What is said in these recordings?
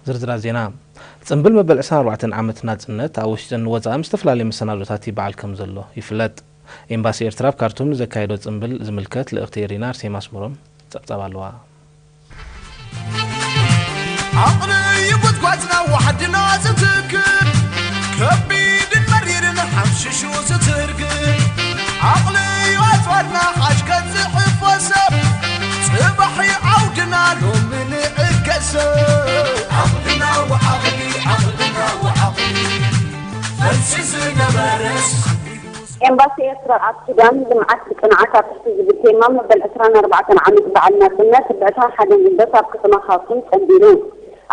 ዝርዝራት ዜና። ጽምብል መበል ዕስራን ኣርባዕተን ዓመት ናጽነት ኣብ ውሽጥን ወጻእን ዝተፈላለዩ መሰናዶታት ይበዓል ከም ዘሎ ይፍለጥ። ኤምባሲ ኤርትራ ኣብ ካርቱም ንዘካየዶ ጽምብል ዝምልከት ልእኽቲ ኤሪና ኣርሴማ ኣስመሮም ጸብጻብ ኣለዋ። ዓቕሊ እዩ ጉድጓድና ዋሕድና ዝትክል፣ ከቢድን መሪርን ሓምሽሹ ዝትርግል። ዓቕሊ እዩ ኣጽዋርና ሓሽ ከጽሕፎ ሰብ፣ ጽባሕ እዩ ዓውድና ሎሚ ንዕገሶ። ዓቕልና ወዓቕሊ፣ ዓቕልና ወዓቕሊ፣ ፈልሲ ዝነበረስ ኤምባሲ ኤርትራ ኣብ ሱዳን ልምዓት ብጽንዓት ኣብ ትሕቲ ዝብል ቴማ መበል ዕስራን ኣርባዕተን ዓመት በዓል ናጽነት ብዕስራን ሓደን ግንቦት ኣብ ከተማ ካርቱም ጸንቢሉ።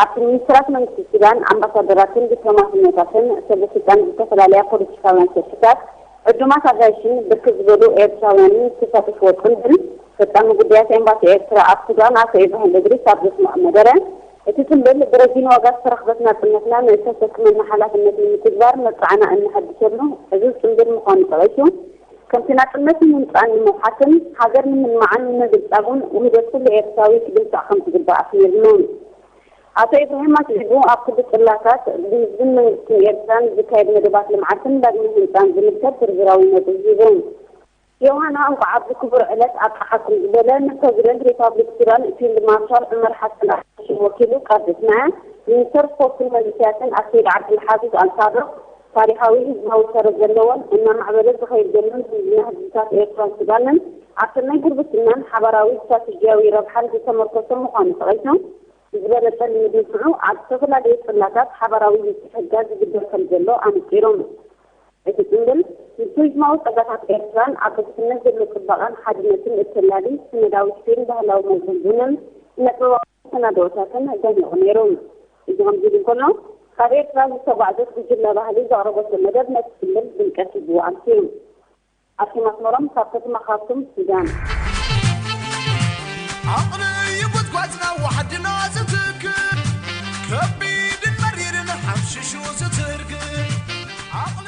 ኣብቲ ሚኒስትራት መንግስቲ ሱዳን፣ ኣምባሳደራትን ዲፕሎማተኛታትን፣ ሰበ ስልጣን ዝተፈላለያ ፖለቲካውያን ሰልፍታት፣ ዕዱማት ኣጋይሽን ብርክት ዝበሉ ኤርትራውያንን ዝተሳተፍዎ ጽምብል፣ ፈጻሚ ጉዳያት ኤምባሲ ኤርትራ ኣብ ሱዳን ኣቶ ኢብራሂም እድሪስ ኣብ ዘስምዖ መደረ፣ እቲ ጽምብል ብረዚን ዋጋ ዝተረኽበት ናጽነትና ንእተሰክመና ሓላፍነት ንምትግባር መብጽዓና እነሐድሰሉ ዕዙዝ ጽምብል ምዃኑ ጠቒሱ፣ ከምቲ ናጽነት ንምምጻእን ንምውሓስን፣ ሃገር ንምልማዕን ንምብልጻጉን ውህደት ኩሉ ኤርትራዊ ክድንፋዕ ከም ዝግባእ ኣስሚርሉ። ኣቶ ኢብራሂም ኣስዒቡ፣ ኣብ ኩሉ ጽላታት ብህዝብን መንግስትን ኤርትራ ንዝካየድ መደባት ልምዓትን ዳግመ ህንጻን ዝምልከት ዝርዝራዊ ነጥቢ ሂቡ። ዮሃና፣ እንቋዕ ኣብዚ ክቡር ዕለት ኣብጽሓኩም ዝበለ ንፕረዚደንት ሪፓብሊክ ሱዳን ፊልድ ማርሻል ዑመር ሓሰን ኣልበሽር ወኪሉ ቃል ዘስምዐ፣ ሚኒስተር ስፖርትን መንእሰያትን ኣሰይድ ዓብዱልሓፊዝ ኣልፋሩቕ፣ ታሪኻዊ ህዝባዊ ሰረት ዘለዎን እናማዕበለ ዝኸይድ ዘሎን ዝምድና ህዝብታት ኤርትራን ሱዳንን ኣብ ሰናይ ጉርብትናን ሓባራዊ ስትራተጂያዊ ረብሓን ዝተመርኮሰ ምዃኑ ጠቒሱ፣ ብዝበለጸ ንምድንፍዑ ኣብ ዝተፈላለዩ ጽላታት ሓባራዊ ምትሕግጋዝ ይግበር ከም ዘሎ ኣነጺሩ። እቲ ጽምብል ንቱሪዝማዊ ጸጋታት ኤርትራን ኣብ ቅርስነት ዘሎ ጽባቐን ሓድነትን እተላሊ ሰነዳዊ ፊልም፣ ባህላዊ መዝሙር ቡንን ስነ-ጥበባዊ መሰናድኦታትን ደሚቑ ነይሩ። እዚ ከምዚ ኢሉ እንከሎ፣ ካብ ኤርትራ ዝተጓዕዘት ጉጅለ ባህሊ ዘቕረበቶ መደብ ነቲ ጽምብል ድምቀት ሂብዎ ኣምስዩ። ኣርሴማ ኣስመሮም ካብ ከተማ ካርቱም፣ ሱዳን። ዓቕሊ እዩ ጉድጓድና ዋሕድና ዝትክል፣ ከቢድን መሪርን ሓምሽሹ ዝትርግል። ዓቕሊ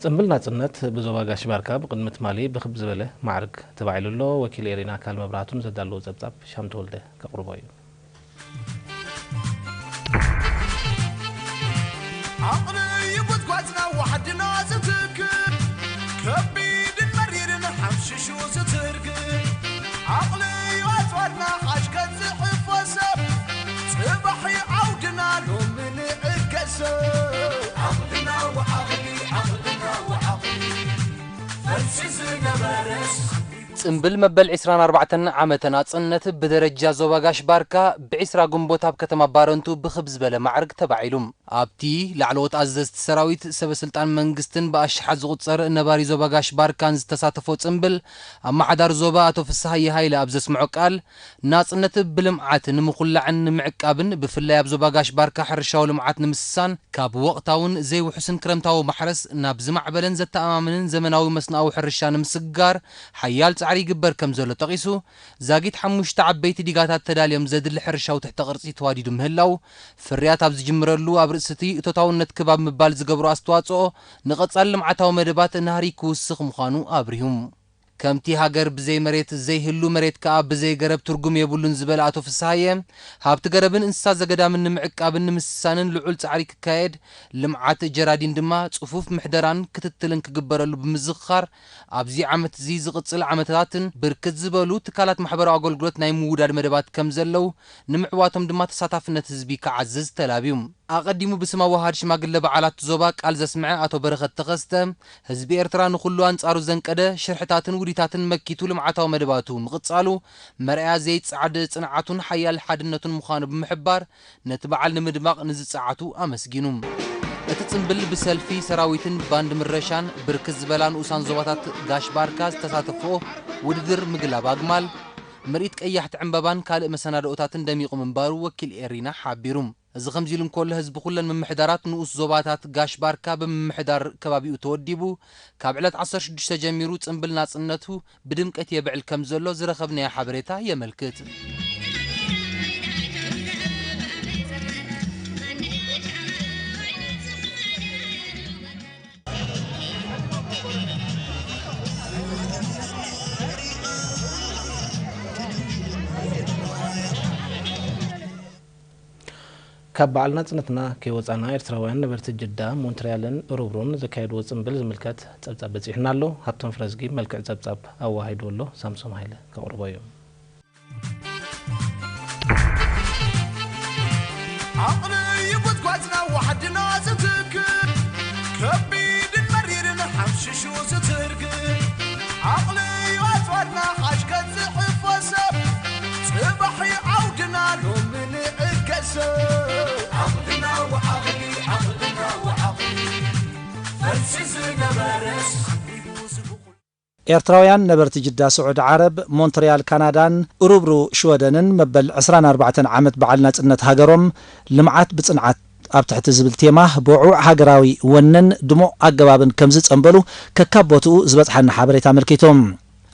ጽምብል ናጽነት ብዞባ ጋሽ ባርካ ብቕድሚ ትማሊ ብኽብ ዝበለ ማዕርግ ተባዒሉ ኣሎ። ወኪል ኤሪና ኣካል መብራህቱ ንዘዳለዎ ጸብጻብ ሻም ተወልደ ከቕርቦ እዩ። ዓቕሊ እዩ ጉድጓድና ዋሕድና ዝትክል፣ ከቢድን መሪርን ሓምሽሹ ዝትርግል። ዓቕሊ እዩ ኣጽዋርና ሓሽ ከጽሕፎ ሰብ፣ ጽባሕ እዩ ዓውድና ሎሚ ንዕገሶ። ዓቕልና ወዓቕሊ፣ ዓቕልና ወዓቕሊ፣ ፈልሲ ዝነበረስ ጽምብል መበል ዕስራን ኣርባዕተን ዓመተ ናጽነት ብደረጃ ዞባ ጋሽ ባርካ ብዕስራ ግንቦት ኣብ ከተማ ባረንቱ ብኽብ ዝበለ ማዕርግ ተባዒሉ። ኣብቲ ላዕለዎት ኣዘዝቲ ሰራዊት፣ ሰበ ስልጣን መንግስትን ብኣሽሓት ዝቑጸር ነባሪ ዞባ ጋሽ ባርካን ዝተሳተፎ ጽምብል፣ ኣመሓዳሪ ዞባ ኣቶ ፍስሃየ ሃይለ ኣብ ዘስምዖ ቃል፣ ናጽነት ብልምዓት ንምኹላዕን ንምዕቃብን፣ ብፍላይ ኣብ ዞባ ጋሽ ባርካ ሕርሻዊ ልምዓት ንምስሳን፣ ካብ ወቕታውን ዘይውሑስን ክረምታዊ ማሕረስ ናብ ዝማዕበለን ዘተኣማምንን ዘመናዊ መስኖኣዊ ሕርሻ ንምስግጋር ሓያል ጻዕሪ ይግበር ከም ዘሎ ጠቒሱ፣ ዛጊት ሓሙሽተ ዓበይቲ ዲጋታት ተዳልዮም ዘድሊ ሕርሻዊ ትሕተ ቅርጺ ተዋዲዱ ምህላው፣ ፍርያት ኣብ ዝጅምረሉ ኣብ ርእሲ እቲ እቶታውነት ክብ ኣብ ምባል ዝገብሮ ኣስተዋጽኦ ንቐጻሊ ልምዓታዊ መደባት ናህሪ ክውስኽ ምዃኑ ኣብሪሁ። ከምቲ ሃገር ብዘይ መሬት ዘይህሉ፣ መሬት ከኣ ብዘይ ገረብ ትርጉም የብሉን ዝበለ ኣቶ ፍስሃየ፣ ሃብቲ ገረብን እንስሳ ዘገዳምን ንምዕቃብን ንምስሳንን ልዑል ጻዕሪ ክካየድ፣ ልምዓት ጀራዲን ድማ ጽፉፍ ምሕደራን ክትትልን ክግበረሉ ብምዝኽኻር፣ ኣብዚ ዓመት እዚ ዝቕጽል ዓመታትን ብርክት ዝበሉ ትካላት ማሕበራዊ ኣገልግሎት ናይ ምውዳድ መደባት ከም ዘለዉ፣ ንምዕዋቶም ድማ ተሳታፍነት ህዝቢ ክዓዝዝ ተላብዩ። ኣቐዲሙ ብስም ኣወሃድ ሽማግለ በዓላት ዞባ ቃል ዘስምዐ ኣቶ በረኸት ተኸስተ፣ ህዝቢ ኤርትራ ንኹሉ ኣንጻሩ ዘንቀደ ሽርሕታትን ውዲታትን መኪቱ ልምዓታዊ መደባቱ ምቕጻሉ፣ መርኣያ ዘይጸዓድ ጽንዓቱን ሓያል ሓድነቱን ምዃኑ ብምሕባር፣ ነቲ በዓል ንምድማቕ ንዝጸዓቱ ኣመስጊኑ። እቲ ጽምብል ብሰልፊ ሰራዊትን ባንድ ምረሻን ብርክት ዝበላ ንኡሳን ዞባታት ጋሽ ባርካ ዝተሳተፍኦ ውድድር ምግላብ ኣግማል፣ ምርኢት ቀያሕቲ ዕምባባን ካልእ መሰናድኦታትን ደሚቑ ምንባሩ ወኪል ኤሪና ሓቢሩ። እዚ ከምዚ ኢሉ እንከሎ፣ ህዝቢ ኩለን ምምሕዳራት ንኡስ ዞባታት ጋሽ ባርካ ብምምሕዳር ከባቢኡ ተወዲቡ፣ ካብ ዕለት ዓሰርተ ሽዱሽተ ጀሚሩ ጽምብል ናጽነቱ ብድምቀት የብዕል ከም ዘሎ ዝረኸብናዮ ሓበሬታ የመልክት። ካብ በዓል ናጽነትና ከይወጻና ኤርትራውያን ነበርቲ ጅዳ፣ ሞንትርያልን ኡሩብሩን ዘካየድዎ ጽምብል ዝምልከት ጸብጻብ በጺሑና ኣሎ። ሃብቶም ፍረዝጊ መልክዕ ጸብጻብ ኣወሃሂድዎ ኣሎ። ሳምሶም ሃይለ ከቕርቦ እዩ። ዓቕሊ እዩ ጉድጓድና ዋሕድና ዝትክል፣ ከቢድን መሪርን ሓምሽሹ ዝትርግል። ዓቕሊ እዩ ኣጽዋርና ሓሽ ከጽሕፎ ሰብ፣ ጽባሕ እዩ ዓውድና ሎሚ ንዕገሶ። ዓቕልና ወዓቕሊ፣ ዓቕልና ወዓቕሊ፣ ፈልሲ ዝነበረስ ኣቢሉ ዝብቑል። ኤርትራውያን ነበርቲ ጅዳ ስዑዲ ዓረብ፣ ሞንትርያል ካናዳን ኡሩብሩ ሽወደንን መበል ዕስራን ኣርባዕተን ዓመት በዓል ናጽነት ሃገሮም፣ ልምዓት ብጽንዓት ኣብ ትሕቲ ዝብል ቴማ ብውዕዉዕ ሃገራዊ ወንን ድሙቕ ኣገባብን ከም ዝጸንበሉ ከካብ ቦትኡ ዝበጽሓና ሓበሬታ ኣመልኪቱ።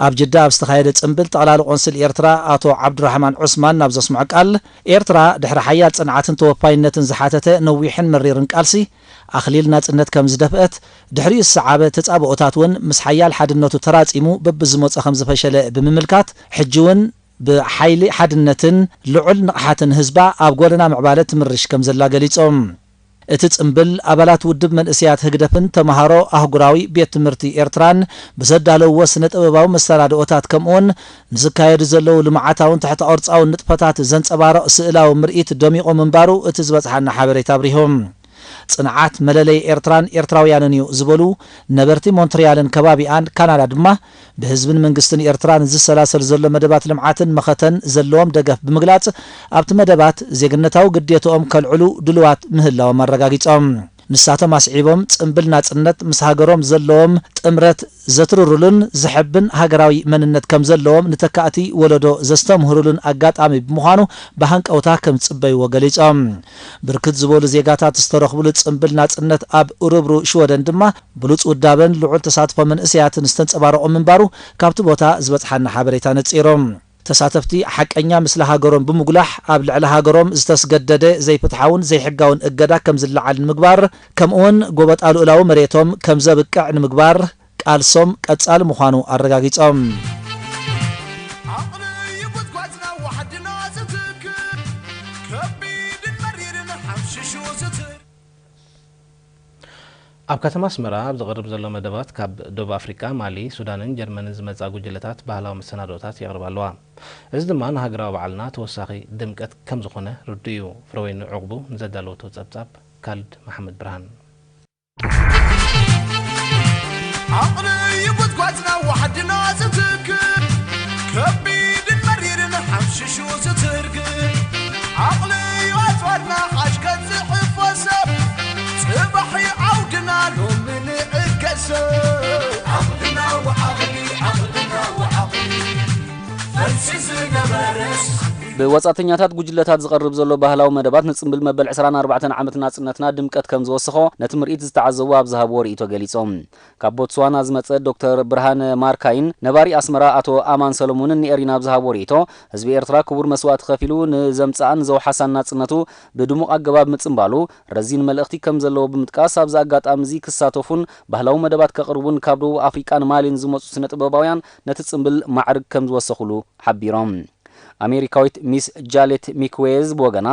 ኣብ ጅዳ ኣብ ዝተኻየደ ጽምብል ጠቕላሊ ቆንስል ኤርትራ ኣቶ ዓብዱራሕማን ዑስማን ናብ ዘስምዖ ቃል፣ ኤርትራ ድሕሪ ሓያል ጽንዓትን ተወፋይነትን ዝሓተተ ነዊሕን መሪርን ቃልሲ ኣኽሊል ናጽነት ከም ዝደፍአት፣ ድሕሪኡ ዝሰዓበ ተጻብኦታት እውን ምስ ሓያል ሓድነቱ ተራጺሙ በብዝመጾ ከም ዝፈሸለ ብምምልካት፣ ሕጂ እውን ብሓይሊ ሓድነትን ልዑል ንቕሓትን ህዝባ ኣብ ጎደና ምዕባለ ትምርሽ ከም ዘላ ገሊጾም። እቲ ጽምብል ኣባላት ውድብ መንእሰያት ህግደፍን ተመሃሮ ኣህጉራዊ ቤት ትምህርቲ ኤርትራን ብዘዳለውዎ ስነ ጥበባዊ መሰናድኦታት ከምኡውን ንዝካየዱ ዘለዉ ልምዓታውን ትሕተ ቅርጻውን ንጥፈታት ዘንጸባርቕ ስእላዊ ምርኢት ደሚቑ ምንባሩ እቲ ዝበጽሓና ሓበሬታ ኣብሪሁ። ጽንዓት መለለይ ኤርትራን ኤርትራውያንን እዩ ዝበሉ ነበርቲ ሞንትርያልን ከባቢኣን ካናዳ ድማ ብህዝብን መንግስትን ኤርትራ ንዝሰላሰል ዘሎ መደባት ልምዓትን መኸተን ዘለዎም ደገፍ ብምግላጽ ኣብቲ መደባት ዜግነታዊ ግዴትኦም ከልዕሉ ድልዋት ምህላዎም ኣረጋጊጾም። ንሳቶም ኣስዒቦም ጽምብል ናጽነት ምስ ሃገሮም ዘለዎም ጥምረት ዘትርሩሉን ዘሕብን ሃገራዊ መንነት ከም ዘለዎም ንተካእቲ ወለዶ ዘስተምህሩሉን ኣጋጣሚ ብምዃኑ ብሃንቀውታ ከም ዝጽበይዎ ገሊጾም። ብርክት ዝበሉ ዜጋታት ዝተረኽቡሉ ጽምብል ናጽነት ኣብ እሩብሩ ሽወደን ድማ ብሉጽ ውዳበን ልዑል ተሳትፎ መንእሰያትን ዝተንጸባረቑ ምንባሩ ካብቲ ቦታ ዝበጽሓና ሓበሬታ ነጺሩ። ተሳተፍቲ ሓቀኛ ምስሊ ሃገሮም ብምጉላሕ ኣብ ልዕሊ ሃገሮም ዝተስገደደ ዘይፍትሓውን ዘይሕጋውን እገዳ ከም ዝለዓል ንምግባር ከምኡውን ጎበጣ ልኡላዊ መሬቶም ከም ዘብቅዕ ንምግባር ቃልሶም ቀጻሊ ምዃኑ ኣረጋጊጾም። ዓቕሊ እዩ ጉድጓድና ዋሕድና ዝትክል፣ ከቢድን መሪርን ሓምሽሹ ዝትር ኣብ ከተማ ኣስመራ ኣብ ዝቐርብ ዘሎ መደባት ካብ ደቡብ ኣፍሪቃ፣ ማሊ፣ ሱዳንን ጀርመንን ዝመጻ ጉጅለታት ባህላዊ መሰናዶታት የቕርባ ኣለዋ። እዚ ድማ ንሃገራዊ በዓልና ተወሳኺ ድምቀት ከም ዝኾነ ርዱእ እዩ። ፍረወይኒ ዕቑቡ ንዘዳለወቶ ጸብጻብ ካልድ መሓመድ ብርሃን። ዓቕሊ እዩ ጉድጓድና ዋሕድና ዝትክል፣ ከቢድን መሪርን ሓምሽሹ ዝትርግል። ዓቕሊ እዩ ኣጽዋርና ሓሽ ከጽሕፎ ሰብ፣ ጽባሕ እዩ ዓውድና ሎሚ ንዕገሶ። ዓቕልና ወዓቕሊ፣ ዓቕልና ወዓቕሊ፣ ፈልሲ ዝነበረስ። ብወጻእተኛታት ጉጅለታት ዝቐርብ ዘሎ ባህላዊ መደባት ንጽምብል መበል ዕስራን ኣርባዕተን ዓመት ናጽነትና ድምቀት ከም ዝወሰኾ ነቲ ምርኢት ዝተዓዘቡ ኣብ ዝሃብዎ ርእይቶ ገሊጾም። ካብ ቦትስዋና ዝመጸ ዶክተር ብርሃነ ማርካይን ነባሪ ኣስመራ ኣቶ ኣማን ሰሎሞንን ንኤሪና ኣብ ዝሃብዎ ርእይቶ፣ ህዝቢ ኤርትራ ክቡር መስዋእቲ ከፊሉ ንዘምጽኣን ዘውሓሳን ናጽነቱ ብድሙቕ ኣገባብ ምጽምባሉ ረዚን መልእኽቲ ከም ዘለዎ ብምጥቃስ፣ ኣብዚ ኣጋጣሚ እዚ ክሳተፉን ባህላዊ መደባት ከቕርቡን ካብ ደቡብ ኣፍሪቃን ማሊን ዝመጹ ስነ ጥበባውያን ነቲ ጽምብል ማዕርግ ከም ዝወሰኹሉ ሓቢሮም። ኣሜሪካዊት ሚስ ጃሌት ሚክዌዝ ብወገና፣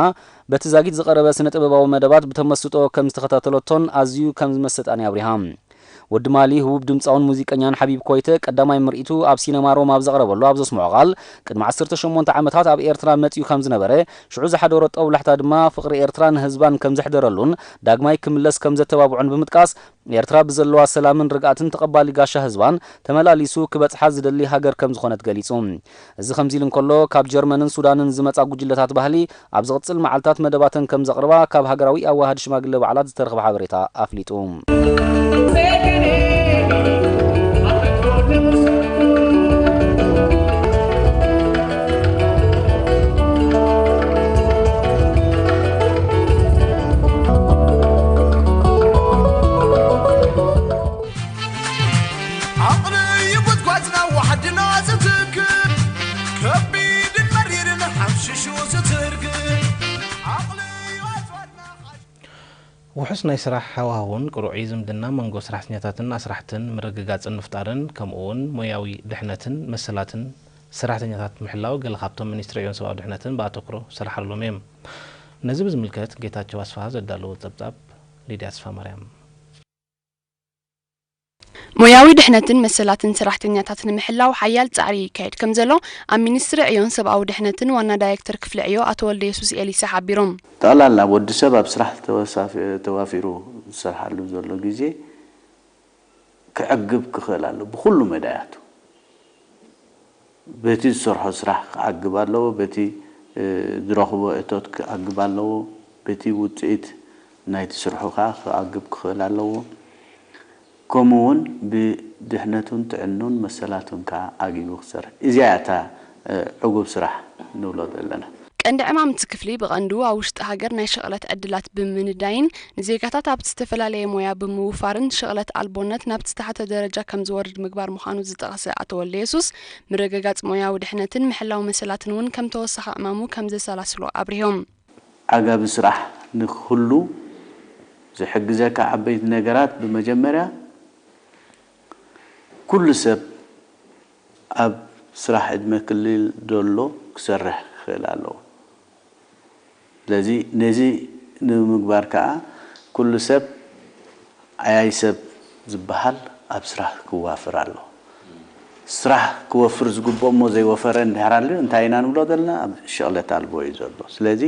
በቲ ዛጊት ዝቐረበ ስነ ጥበባዊ መደባት ብተመስጦ ከም ዝተኸታተለቶን ኣዝዩ ከም ዝመሰጣን ኣብሪሃ። ወዲ ማሊ ህቡብ ድምጻውን ሙዚቀኛን ሓቢብ ኮይተ ቀዳማይ ምርኢቱ ኣብ ሲነማ ሮም ኣብ ዘቕረበሉ ኣብ ዘስምዖ ቃል፣ ቅድሚ ዓሰርተ ሸሞንተ ዓመታት ኣብ ኤርትራ መጺኡ ከም ዝነበረ፣ ሽዑ ዝሓደሮ ጦብላሕታ ድማ ፍቕሪ ኤርትራን ህዝባን ከም ዘሕደረሉን ዳግማይ ክምለስ ከም ዘተባብዖን ብምጥቃስ፣ ኤርትራ ብዘለዋ ሰላምን ርግኣትን ተቐባሊ ጋሻ ህዝባን ተመላሊሱ ክበጽሓ ዝደሊ ሃገር ከም ዝኾነት ገሊጹ። እዚ ከምዚ ኢሉ እንከሎ፣ ካብ ጀርመንን ሱዳንን ዝመጻ ጉጅለታት ባህሊ ኣብ ዝቕጽል መዓልታት መደባተን ከም ዘቕርባ ካብ ሃገራዊ ኣዋሃዲ ሽማግለ በዓላት ዝተረኽበ ሓበሬታ ኣፍሊጡ። ዓቕሊ እዩ ጉድጓድና ዋሕድና ዝትክል፣ ከቢድን መሪርን ሓምሽሹ ዝትርግል። ዓቕሊ እዩ ኣጽዋርና ውሑስ ናይ ስራሕ ሃዋህውን ቅሩዕ ዝምድና መንጎ ሰራሕተኛታትን ኣስራሕትን ምርግጋጽን ምፍጣርን፣ ከምኡ እውን ሞያዊ ድሕነትን መሰላትን ሰራሕተኛታት ምሕላው ገለ ካብቶም ሚኒስትሪ ዕዮን ሰብኣዊ ድሕነትን ብኣተኩሮ ዝሰርሓሎም እዮም። ነዚ ብዝምልከት ጌታቸው ኣስፍሃ ዘዳለዎ ጸብጻብ ሊድያ ኣስፋማርያም። ሞያዊ ድሕነትን መሰላትን ሰራሕተኛታት ንምሕላው ሓያል ጻዕሪ ይካየድ ከም ዘሎ ኣብ ሚኒስትሪ ዕዮን ሰብኣዊ ድሕነትን ዋና ዳይሬክተር ክፍሊ ዕዮ ኣቶ ወልደየሱስ ኤሊሳ ሓቢሮም። ጠቕላላ ወዲ ሰብ ኣብ ስራሕ ተወሳፊ-፣ ተዋፊሩ ዝሰርሓሉ ዘሎ ግዜ ክዕግብ ክኽእል ኣሎ ብኹሉ መዳያቱ። በቲ ዝሰርሖ ስራሕ ክዓግብ ኣለዎ፣ በቲ፣ እ፣ ዝረኽቦ እቶት ክዓግብ ኣለዎ፣ በቲ ውጽኢት ናይቲ ስርሑ ከኣ ክዓግብ ክኽእል ኣለዎ። ከምኡ እውን ብድሕነቱን ጥዕኑን መሰላቱን ከኣ ዓጊቡ ክሰርሕ። እዚኣ እያ እታ፣ እ፣ ዕጉብ ስራሕ ንብሎ ዘለና። ቀንዲ ዕማም እቲ ክፍሊ ብቐንዱ ኣብ ውሽጢ ሃገር ናይ ሸቕለት ዕድላት ብምንዳይን ንዜጋታት ኣብ ዝተፈላለየ ሞያ ብምውፋርን ሸቕለት ኣልቦነት ናብ ዝተሓተ ደረጃ ከም ዝወርድ ምግባር ምዃኑ ዝጠቐሰ ኣቶ ወልደየሱስ፣ ምርግጋጽ ሞያዊ ድሕነትን ምሕላው መሰላትን እውን ከም ተወሳኺ ዕማሙ ከም ዘሰላስሎ ኣብሪሆም። ዓጋቢ ስራሕ ንክህሉ ዝሕግዘካ ዓበይቲ ነገራት ብመጀመርያ ኩሉ ሰብ ኣብ ስራሕ ዕድመ ክልል ዘሎ ክሰርሕ ክኽእል ኣለዎ። ስለዚ ነዚ ንምግባር ከኣ ኩሉ ሰብ ዓያይ ሰብ ዝበሃል ኣብ ስራሕ ክዋፍር ኣለዎ። ስራሕ ክወፍር ዝግብኦ እሞ ዘይወፈረ እንድሕር ኣሎ እንታይ ኢና ንብሎ ዘለና? ኣብ ሸቕለት ኣልቦ እዩ ዘሎ። ስለዚ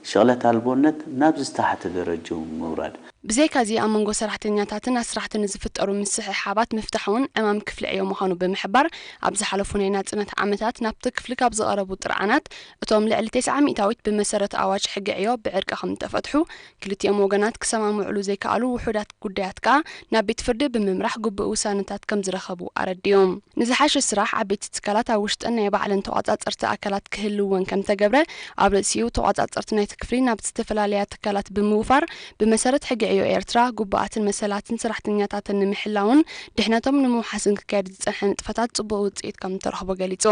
ሸቕለት ኣልቦነት ናብ ዝተሓተ ደረጅኡ ምውራድ። ብዘይካዚ ኣብ መንጎ ሰራሕተኛታትን ኣስራሕትን ንዝፍጠሩ ምስሕሓባት ምፍታሕ እውን ዕማም ክፍሊ ዕዮ ምዃኑ ብምሕባር፣ ኣብ ዝሓለፉ ናይ ናጽነት ዓመታት ናብቲ ክፍሊ ካብ ዝቐረቡ ጥርዓናት እቶም ልዕሊ ተስዓ ሚእታዊት ብመሰረት ኣዋጅ ሕጊ ዕዮ ብዕርቂ ከም ዝተፈትሑ፣ ክልቲኦም ወገናት ክሰማምዕሉ ዘይከኣሉ ውሑዳት ጉዳያት ከኣ ናብ ቤት ፍርዲ ብምምራሕ ግቡእ ውሳነታት ከም ዝረኸቡ ኣረዲኦም። ንዝሓሸ ስራሕ ዓበይቲ ትካላት ኣብ ውሽጠን ናይ ባዕለን ተቋጻጸርቲ ኣካላት ክህልወን ከም ተገብረ፣ ኣብ ርእሲኡ ተቋጻጸርቲ ናይቲ ክፍሊ ናብ ዝተፈላለያ ትካላት ብምውፋር ብመሰረት ሕጊ ዕዮ ኤርትራ ግቡኣትን መሰላትን ሰራሕተኛታትን ንምሕላውን ድሕነቶም ንምውሓስን ክካየድ ዝጸንሐ ንጥፈታት ጽቡቕ ውጽኢት ከም እተረኽቦ ገሊጹ።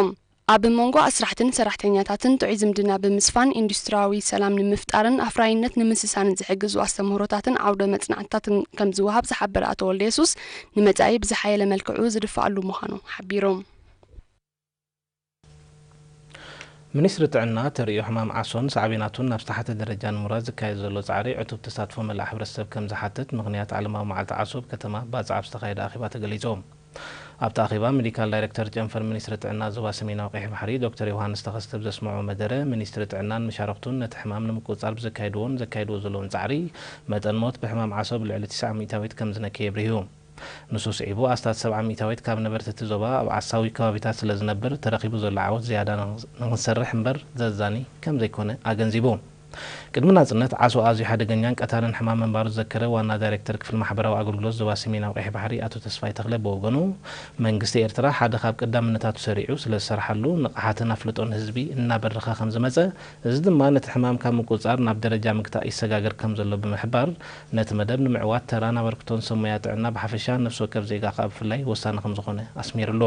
ኣብ መንጎ ኣስራሕትን ሰራሕተኛታትን ጥዑይ ዝምድና ብምስፋን፣ ኢንዱስትሪያዊ ሰላም ንምፍጣርን ኣፍራይነት ንምስሳንን ዝሕግዙ ኣስተምህሮታትን ዓውደ መጽናዕትታትን ከም ዝወሃብ ዝሓበረ ኣቶ ወልደየሱስ፣ ንመጻኢ ብዝሓየለ መልክዑ ዝድፋኣሉ ምዃኑ ሓቢሩ። ሚኒስትሪ ጥዕና ተርእዮ ሕማም ዓሶን ሳዕቤናቱን ናብ ዝተሓተ ደረጃ ንምውራድ ዝካየድ ዘሎ ጻዕሪ ዕቱብ ተሳትፎ መላእ ሕብረተሰብ ከም ዝሓትት ምኽንያት ዓለማዊ መዓልቲ ዓሶ ኣብ ከተማ ባጽዕ ኣብ ዝተኻየደ ኣኼባ ተገሊጹ። ኣብቲ ኣኼባ ሜዲካል ዳይሬክተር ጨንፈር ሚኒስትሪ ጥዕና ዞባ ሰሜናዊ ቀይሕ ባሕሪ ዶክተር ዮሃንስ ተኸስተ ብዘስምዖ መደረ፣ ሚኒስትሪ ጥዕናን መሻርኽቱን ነቲ ሕማም ንምቁጽጻር ብዘካየድዎን ዘካይድዎ ዘለውን ጻዕሪ መጠን ሞት ብሕማም ዓሶ ብልዕሊ ትስዓ ሚእታዊት ከም ዝነከየ የብርሁ። ንሱ ስዒቡ ኣስታት ሰብዓ ሚእታዊት ካብ ነበርቲ እቲ ዞባ ኣብ ዓሳዊ ከባቢታት ስለ ዝነብር ተረኺቡ ዘሎ ዓወት ዝያዳ ንኽንሰርሕ እምበር ዘዛኒ ከም ዘይኮነ ኣገንዚቡ። ቅድሚ ናጽነት ዓሶ ኣዝዩ ሓደገኛን ቀታልን ሕማም ምንባሩ ዝዘከረ ዋና ዳይሬክተር ክፍሊ ማሕበራዊ ኣገልግሎት ዞባ ሰሜናዊ ቀይሕ ባሕሪ ኣቶ ተስፋይ ተኽለ ብወገኑ፣ መንግስቲ ኤርትራ ሓደ ካብ ቀዳምነታቱ ሰሪዑ ስለ ዝሰርሓሉ ንቕሓትን ኣፍልጦን ህዝቢ እናበረኸ ከም ዝመጸ፣ እዚ ድማ ነቲ ሕማም ካብ ምቁጽጻር ናብ ደረጃ ምግታእ ይሰጋገር ከም ዘሎ ብምሕባር፣ ነቲ መደብ ንምዕዋት ተራን ኣበርክቶን ሰብ ሞያ ጥዕና ብሓፈሻ ነፍሲ ወከፍ ዜጋ ከኣ ብፍላይ ወሳኒ ከም ዝኾነ ኣስሚርሉ።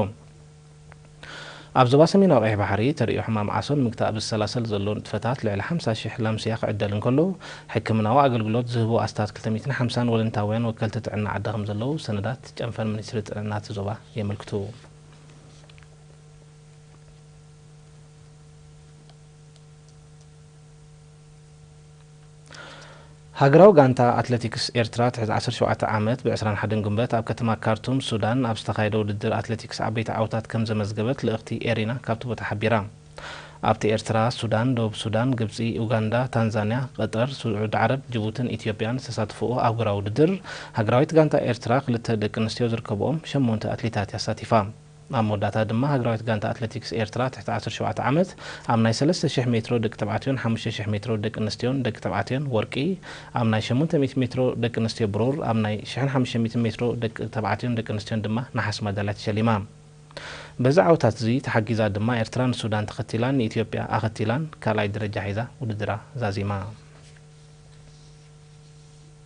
ኣብ ዞባ ሰሜናዊ ቀይሕ ባሕሪ ተርእዮ ሕማም ዓሶ ንምግታእ ኣብ ዝሰላሰል ዘሎ ንጥፈታት ልዕሊ ሓምሳ ሽሕ ላምስያ ክዕደል እንከሎ፣ ሕክምናዊ ኣገልግሎት ዝህቡ ኣስታት ክልተ ሚእትን ሓምሳን ወለንታውያን ወከልቲ ጥዕና ዓዲ ከም ዘለዉ ሰነዳት ጨንፈር ሚኒስትሪ ጥዕና እቲ ዞባ የመልክቱ። ሃገራዊ ጋንታ ኣትሌቲክስ ኤርትራ ትሕቲ ዓሰርተ ሸውዓተ ዓመት ብ ዕስራን ሓደን ግንቦት ኣብ ከተማ ካርቱም ሱዳን ኣብ ዝተኻየደ ውድድር ኣትሌቲክስ ዓበይቲ ዓወታት ከም ዘመዝገበት ልእኽቲ ኤሪና ካብቲ ቦታ ሓቢራ። ኣብቲ ኤርትራ፣ ሱዳን፣ ደቡብ ሱዳን፣ ግብጺ፣ ኡጋንዳ፣ ታንዛንያ፣ ቀጠር፣ ስዑዲ ዓረብ፣ ጅቡትን ኢትዮጵያን ዝተሳተፍኦ ኣህጉራዊ ውድድር፣ ሃገራዊት ጋንታ ኤርትራ ክልተ ደቂ ኣንስትዮ ዝርከብኦም ሸሞንተ ኣትሌታት እያ ኣሳቲፋ። ኣብ መወዳእታ ድማ ሃገራዊት ጋንታ ኣትሌቲክስ ኤርትራ ትሕቲ ዓሰርተ ሸውዓተ ዓመት ኣብ ናይ ሰለስተ ሽሕ ሜትሮ ደቂ ተባዕትዮን ሓሙሽተ ሽሕ ሜትሮ ደቂ ኣንስትዮን ደቂ ተባዕትዮን ወርቂ፣ ኣብ ናይ ሸሞንተ ሚእቲ ሜትሮ ደቂ ኣንስትዮ ብሩር፣ ኣብ ናይ ሽሕን ሓሙሽተ ሚእትን ሜትሮ ደቂ ተባዕትዮን ደቂ ኣንስትዮን ድማ ነሓስ ማዳልያ ተሸሊማ። በዚ ዓወታት እዚ ተሓጊዛ ድማ ኤርትራ ንሱዳን ተኸቲላን ንኢትዮጵያ ኣኸቲላን ካልኣይ ደረጃ ሒዛ ውድድራ ዛዚማ።